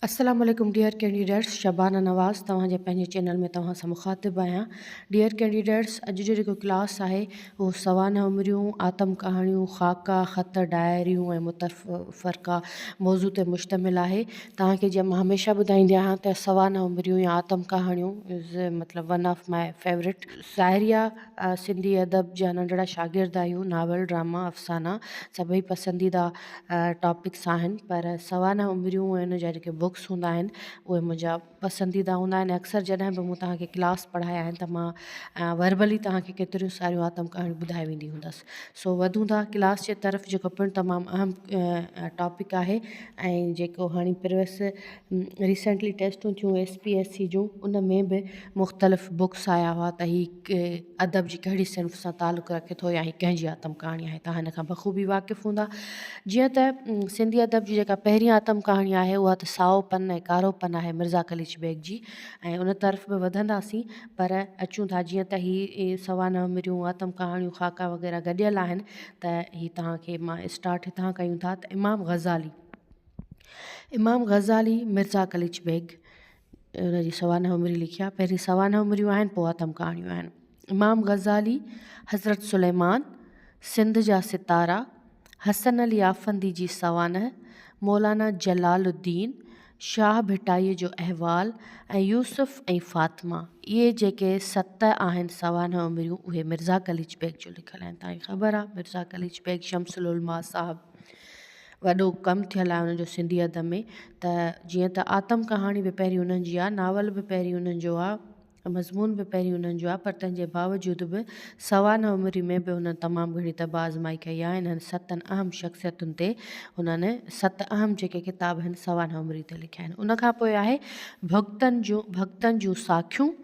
السلام عليڪم dear candidates Shabana Nawaz توهان جي پنهنجي چينل ۾ توهان سان مخاطب آهيان ڊيئر ڪينڊيڊيٽس اڄ جو جيڪو ڪلاس آهي اهو سوانح عمريون آتم ڪهاڻيون خاڪا خط ڊائريون ۽ متفرقه موضوع تي مشتمل آهي توهان کي جيئن مان هميشه ٻڌائيندي آهيان ته سوانح عمريون يا آتم ڪهاڻيون از مطلب ون آف my favourite ظاهري آ سنڌي ادب جا ننڍڙا شاگرد آهيون ناول ڊراما افسانا سڀئي پسنديده ٽاپڪس آهن پر سوانح عمريون ۽ ان جا جيڪي بڪس هوندا آهن اهي منهنجا پسنديده هوندا آهن اڪثر جڏهن به مون توهان کي ڪلاس پڙهايا آهن ته مان وربلي توهان کي ڪيتريون ساريون آتم ڪهاڻيون ٻڌائي ويندي هوندس سو وڌون ٿا ڪلاس جي طرف جيڪو پڻ تمام اهم ٽاپڪ آهي ۽ جيڪو هاڻي پريوس ريسينٽلي ٽيسٽون ٿيون ايس پي ايس سي جون ان ۾ به مختلف بڪس آيا هئا ته هي ادب جي ڪهڙي صنف سان تعلق رکي ٿو يا هي ڪنهن جي آتم ڪهاڻي آهي توهان هن کان بخوبي واقف هوندا جيئن ته سنڌي ادب جي جيڪا پهرين آتم ڪهاڻي آهي اها ته سائو پن ۽ ڪارو پن آهي مرزا قليچ بيگ جي ۽ ان طرف به وڌنداسين پر اچون ٿا جيئن ته هي سوانح عمريون آتم ڪهاڻيون خاڪا وغيره گڏيل آهن ته هي توهان کي مان اسٽارٽ هتان ڪيون ٿا ته امام غزالي امام غزالي مرزا قليچ بيگ ان جي سوانح عمري لکي آهي پهرين سوانح عمريون آهن پوء آتم ڪهاڻيون آهن امام غزالي حضرت سليمان سنڌ جا ستارا حسن علي آفندي جي سوانح مولانا جلال الدين شاهه ڀٽائي جو احوال ۽ يوسف ۽ فاطمه اهي جيڪي ست آهن سوانح عمريون اهي مرزا قليچ بيگ جو لکيل آهن تهان کي خبر آهي مرزا قليچ بيگ شمس العلماء صاحب وڏو ڪم ٿيل آهي انهن جو سنڌي ادب ۾ ته جيئن ته آتم ڪهاڻي به پهرين انهن جي آهي ناول به پهرين انهن جو آهي مضمون به پهرين انهن جو آهي پر تنهن جي باوجود به سوانح عمري ۾ به انهن تمام گهڻي طبع آزمائي ڪئي آهي انهن ستن اهم شخصيتن تي انهن ست اهم جيڪي ڪتاب آهن سوانح عمري تي لکيا آهن ان کان پوء آهي ڀڳتن جون ڀڳتن جون ساکيون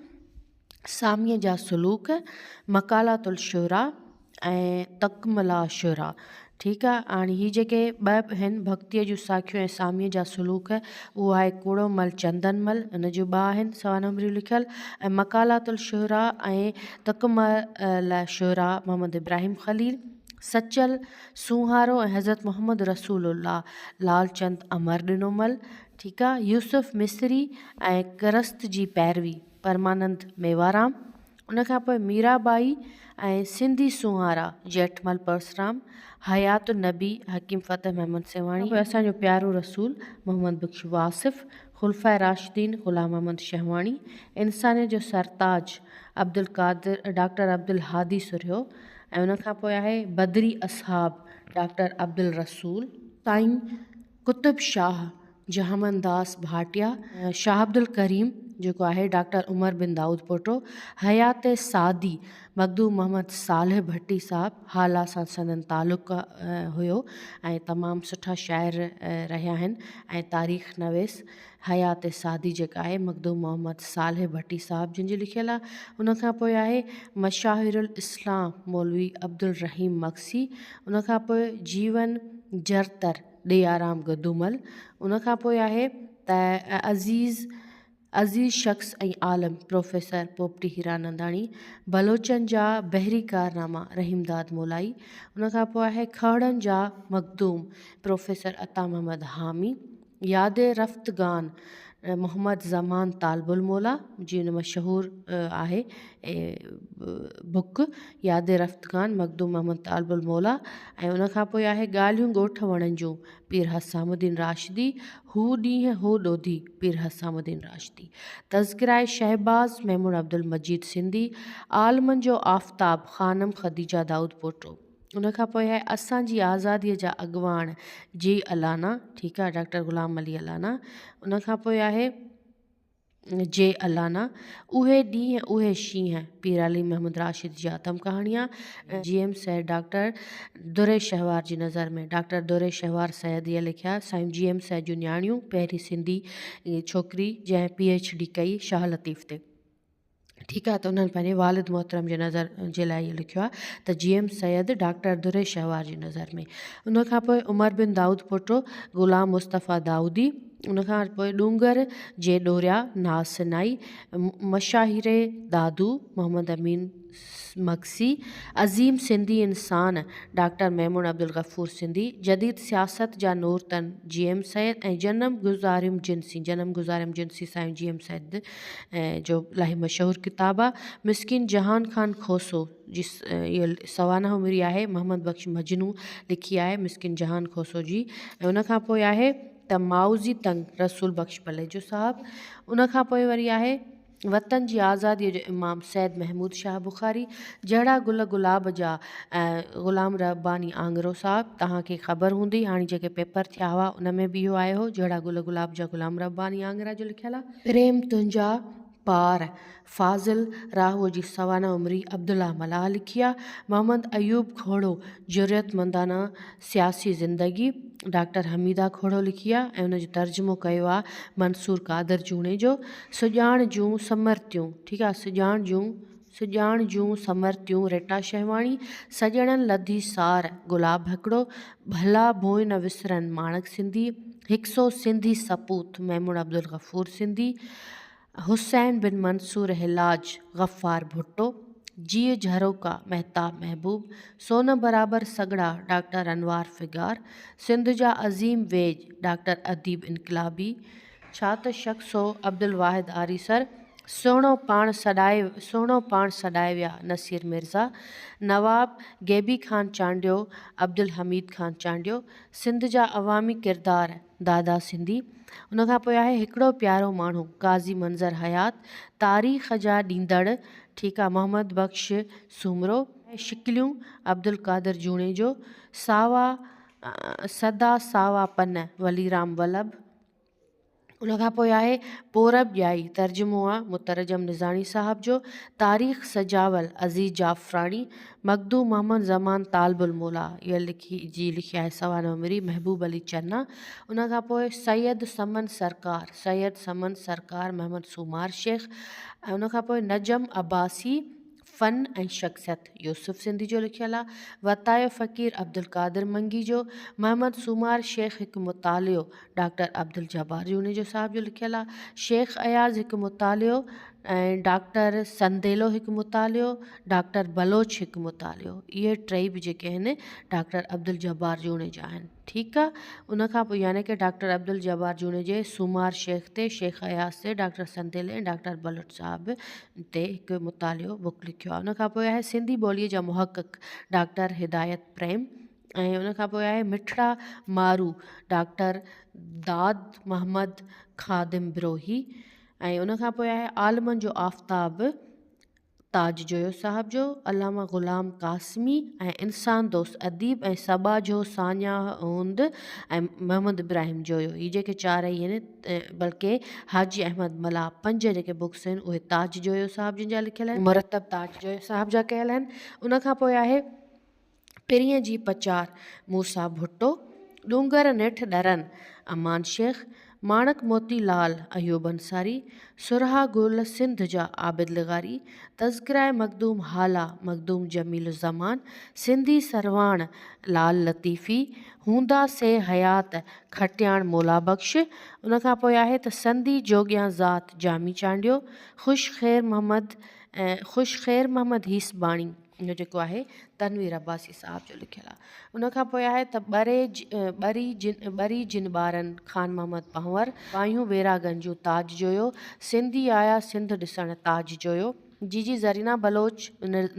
ساميء جا سلوڪ، مقالات الشعراء ۽ تڪمله الشعراء ٺيڪ آ هاڻي هي جيڪي ٻه آهن ڀڳتيء جون ساکيون ۽ ساميء جا سلوڪ اهو آهي ڪوڙو مل چندن مل ان جون ٻه آهن سوانح عمريون لکيل ۽ مقالات الشعراء ۽ تڪمله الشعراء محمد ابراهيم خليل، سچل سونهارو ۽ حضرت محمد رسول الله لال چند امر ڏنو مل ٺيڪ آ يوسف مصري ۽ ڪرست جي پيروي. پرمانند ميوارام، ان کان پوء ميرا ٻائي ۽ سنڌي سونهارا ڄيٺمل پرسرام، حيات النبي حڪيم فتح محمد سيوهاڻي، پوء اسان جو پيارو رسول محمد بخش واصف، خلفاء راشدين غلام محمد شهواڻي، انسانيت جو سرتاج عبدالقادر ڊاڪٽر عبدالهادي سرهيو ۽ ان کان پوء آهي بدري اصحاب ڊاڪٽر عبدالرسول، سائين قطب شاهه، جهامن داس ڀاٽيا، شاهه عبدالڪريم جيڪو آهي ڊاڪٽر عمر بن دائود پوٽو، حيات سعدي مخدوم محمد صالح ڀٽي صاحب هالا سان سندن تعلق هيو ۽ تمام سٺا شاعر رهيا آهن ۽ تاريخ نويس حيات سعدي جيڪا آهي مخدوم محمد صالح ڀٽي صاحب جن جي لکيل آهي ان کان پوء آهي مشاهير الاسلام مولوي عبدالرحيم مگسي ان کان پوء جيون جرتر ڏيارام گدومل، ان کان پوء آهي ته عزيز عزيز شخص ۽ عالم پروفيسر پوپٽي هيراننداڻي، بلوچن جا بحري ڪارناما رحيمداد مولائي، ان کان پوء آهي کهڙن جا مخدوم پروفيسر عطا محمد حامي، ياد رفتگان محمد زمان طالب الموليٰ جي ان مشهور آهي بڪ ياد رفتگان مخدوم محمد طالب الموليٰ ۽ ان کان پوء آهي ڳالهيون ڳوٺ وڻن جون پير حسام الدين راشدي هو ڏينهن هو ڏوڌي پير حسام الدين راشدي تذڪره شهباز ميمڻ عبدالمجيد سنڌي عالمن جو آفتاب خانم خديجه دائود پوٽو ان کان پوء آهي اسان جي آزاديء جا اڳواڻ جي الانا ٺيڪ آهي ڊاڪٽر غلام علي الانا ان کان پوء آهي جي الانا اهي ڏينهن اهي شينهن پير علي محمد راشد جي آتم ڪهاڻي آهي جي ايم سيد ڊاڪٽر در شهوار جي نظر ۾ ڊاڪٽر در شهوار سيد اها لکيا سائين جي ايم سيد جون نياڻيون پهرين سنڌي ڇوڪري جنهن پي ايڇ ڊي ڪئي شاهه لطيف تي ٺيڪ آهي ته انهن پنهنجي والد محترم جي نظر جي لاء اهو لکيو آهي ته جي ايم سيد ڊاڪٽر دري شهوار جي نظر ۾ ان کان پوء عمر بن دائود پوٽو غلام مصطفيٰ دائودي ان کان پوء ڏونگر جي ڏوريا ناز سنائي، مشاهيري دادو محمد امين مگسي، عظيم سنڌي انسان ڊاڪٽر ميمڻ عبدالغفور سنڌي، جديد سياست جا نورتن جي ايم سيد ۽ جنم گذاريم جنسين جنم گذاريم جنسين سائين جي ايم سيد جو الاهي مشهور ڪتاب آ. مسڪين جهان خان کوسو جي اهو سوانح عمري آهي محمد بخش مجنون لکي آهي مسڪين جهان کوسو جي ۽ ان کان پوء آهي ته مائوزي تنگ رسول بخش پليجو صاحب ان کان پوء وري آهي وطن جي آزاديء جو امام سيد محمود شاهه بخاري جهڙا گل گلاب جا ۽ غلام رباني آڱرو صاحب توهان کي خبر هوندي هاڻي جيڪي پيپر ٿيا هئا ان ۾ به اهو آيو هو جهڙا گل گلاب جا غلام رباني آڱرا جو لکيل آهي. پريم تنهنجا پار، فاضل راهوء جي سوانح عمري عبدالله ملاح لکي آ. محمد ايوب کهڙو جرئتمندانه سياسي زندگي ڊاڪٽر حميده کهڙو لکي آ ۽ ان جو ترجمو ڪيو آ منصور قادر جوڻيجو. سڄاڻ جون سمرتيون ٺيڪ آ سڄاڻ جون سڄاڻ جون سمرتيون ريٽا شهواڻي، سڄڻن لڌي سار گلاب هڪڙو، ڀلا ڀونء نه وسرن ماڻڪ سنڌي، هڪ سو سنڌي سپوت ميمڻ عبدالغفور سنڌي، حسين بن منصور حلاج غفار ڀٽو، جيء جهروڪا مهتاب محبوب، سون برابر سڳڙا ڊاڪٽر انوار فگار، سنڌ جا عظيم ويڄ ڊاڪٽر اديب انقلابي، ڇا ته شخص هو عبدالواحد آريسر، سهڻو پاڻ سڏائي سهڻو پاڻ سڏائي ويا نصير مرزا، نواب غيبي خان چانڊيو، عبدالحميد خان چانڊيو، سنڌ جا عوامي ڪردار دادا سنڌي، ان کان پوء آهي هڪڙو پيارو ماڻهو قاضي منظر حيات، تاريخ جا ڏيندڙ، ٺيڪ آ محمد بخش سومرو، شڪليون عبدالقادر جوڻيجو، ساوا سدا ساوا پن وليرام ولڀ، ان کان پوء آهي پورب ڄائي، ترجمو آ مترجم نظاڻي صاحب جو، تاريخ سجاول عزيز جعفراڻي، مخدوم محمد زمان طالب الموليٰ اها لکي جي لکي آهي سوانح عمري محبوب علي چنا، ان کان پوء سيد سمن سرڪار، سيد سمن سرڪار محمد سومار شيخ ۽ ان کان پوء نجم عباسي، فن ۽ شخصيت يوسف سنڌي جو لکيل آ، وتايو فقير عبدالقادر منگي جو، محمد سومار شيخ هڪ مطالعو ڊاڪٽر عبدالجبار جوڻيجو صاحب جو لکيل آ، شيخ اياز هڪ مطالعو ۽ ڊاڪٽر سنديلو هڪ مطالعو، ڊاڪٽر بلوچ هڪ مطالعو اهي ٽئي به جيڪي آهن ڊاڪٽر عبدالجبار جوڻيجا آهن. ٺيڪ آ ان کان پوء يعني ڪه ڊاڪٽر عبدالجبار جوڻيجي سومار شيخ تي، شيخ اياز تي، ڊاڪٽر سنديلي ۽ ڊاڪٽر بلوچ صاحب تي هڪ مطالعو بڪ لکيو آ. ان کان پوء آهي سنڌي ٻوليء جا محقق ڊاڪٽر هدايت پريم ۽ ان کان پوء آهي مٺڙا مارو ڊاڪٽر داد محمد خادم بروهي ۽ ان کان پوء آهي عالمن جو آفتاب تاج جويو صاحب جو، علامه غلام قاسمي ۽ انسان دوست اديب ۽ سٻاجهو ساڃاهه هوند ۽ محمد ابراهيم جويو هي جيڪي چارئي آهن بلڪه حاجي احمد ملاح پنج جيڪي بڪس آهن اهي تاج جويو صاحب جن جا لکيل آهن. مرتب تاج جويو صاحب جا ڪيل آهن. ان کان پوء آهي. پرينء جي پچار، موسيٰ ڀٽو، ڏونگر نيٺ ڏرن، امان شيخ، ماڻڪ موتي لال، ايوب انصاري، سرها گل سنڌ جا، عابد لغاري، تذڪره مخدوم هالا، مخدوم جميل الزمان، سنڌي سرواڻ، لال لطيفي، هوندا سي حيات، کٽياڻ مولا بخش، ان کان پوء آهي ته سندي جوڳيان ذات، جامي چانڊيو، خوش خير محمد خوش خير محمد هيسباڻي. اهو جيڪو آهي تنوير عباسي صاحب جو لکيل آهي. ان کان پوء آهي ته ٻري ٻري جن ٻري جن ٻارن خان محمد پنهور، باهيون ويراڳن جون تاج جويو، سنڌي آيا سنڌ ڏسڻ تاج جويو، جيجي زرينا بلوچ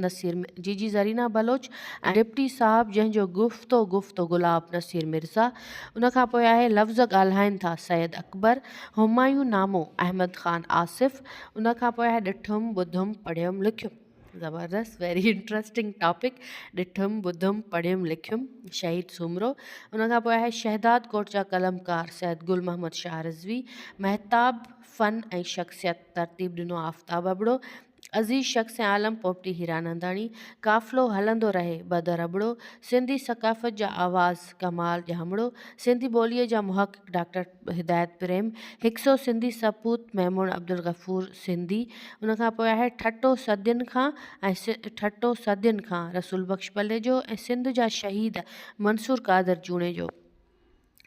نصير جيجي زرينا بلوچ ۽ ڊپٽي صاحب جنهن جو گفتو گفتو گلاب نصير مرزا، ان کان پوء آهي لفظ ڳالهائن ٿا سيد اڪبر، همايون نامو احمد خان آصف، ان کان پوء آهي ڏٺم ٻڌم پڙهيم لکيم. زبردست ويري انٽرسٽنگ ٽاپڪ ڏٺم ٻڌم پڙهيم لکيم شهيد سومرو ان کان پوء آهي شهداد ڪوٽ جا قلمڪار سيد گل محمد شاهه رضوي مهتاب فن ۽ شخصيت ترتيب ڏنو آفتاب ابڙو عزيز شخص ۽ عالم پوپٽي هيراننداڻي قافلو هلندو رهي بدر ابڙو سنڌي ثقافت جا آواز ڪمال ڄامڙو سنڌي ٻوليء جا محقق ڊاڪٽر هدايت پريم، هڪ سو سنڌي سپوت ميمڻ عبدالغفور سنڌي، ان کان پوء آهي ٺٽو صدين کان ۽ ٺٽو صدين کان رسول بخش پليجو ۽ سنڌ جا شهيد منصور قادر جوڻيجو.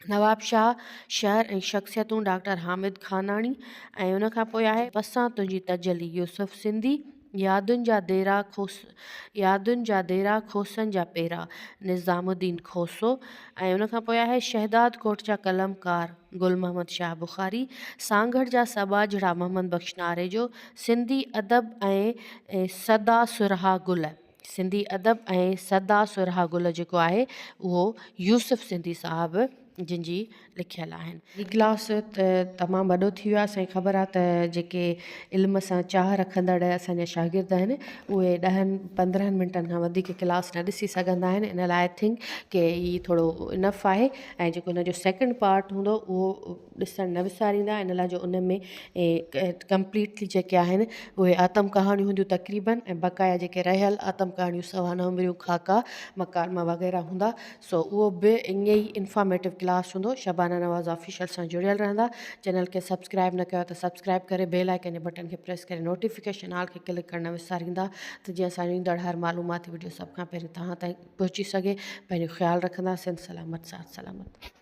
نوابشاهه، شهر ۽ شخصيتون ڊاڪٽر حامد خاناڻي ۽ ان کان پوء آهي پسان تنهنجي تجلي يوسف سنڌي، يادن جا ديرا کوس يادن جا ديرا کوسن جا پيرا نظام الدين کوسو ۽ ان کان پوء آهي شهداد ڪوٽ جا قلمڪار گل محمد شاهه بخاري، سانگهڙ جا سٻاجهڙا محمد بخش ناريجو، سنڌي ادب ۽ سدا سرها گل. سنڌي ادب ۽ سدا سرها گل جيڪو آهي اهو يوسف سنڌي صاحب جن جي لکيل آهن. هي ڪلاس ته تمام وڏو ٿي ويو آهي اسان کي خبر آهي ته جيڪي علم سان چاهه رکندڙ اسان جا شاگرد آهن اهي ڏهن پندرهن منٽن کان وڌيڪ ڪلاس نه ڏسي سگهندا آهن ان لاء I think ڪي هي ٿورو انف آهي ۽ جيڪو هن جو سيڪنڊ پارٽ هوندو اهو ڏسڻ نه وساريندا ان لاء جو ان ۾ ڪمپليٽلي جيڪي آهن اهي آتم ڪهاڻيون هونديون تقريبن ۽ بقايا جيڪي رهيل آتم ڪهاڻيون سوانح عمريون خاڪا مڪالما وغيره هوندا سو اهو به ائين ئي انفارميٽو ڪلاس هوندو شبانه نواز آفيشل سان جڙيل رهندا چينل کي سبسڪرائب نه ڪيو ته سبسڪرائب ڪري بيل آئيڪن جي بٽن کي پريس ڪري نوٽيفڪيشن آل کي ڪلڪ ڪرڻ نه وساريندا ته جيئن اسان جو ايندڙ هر معلوماتي وڊيو سڀ کان پهرين توهان تائين پهچي سگهي پنهنجو خيال رکندا سنڌ سلامت ساٿ سلامت.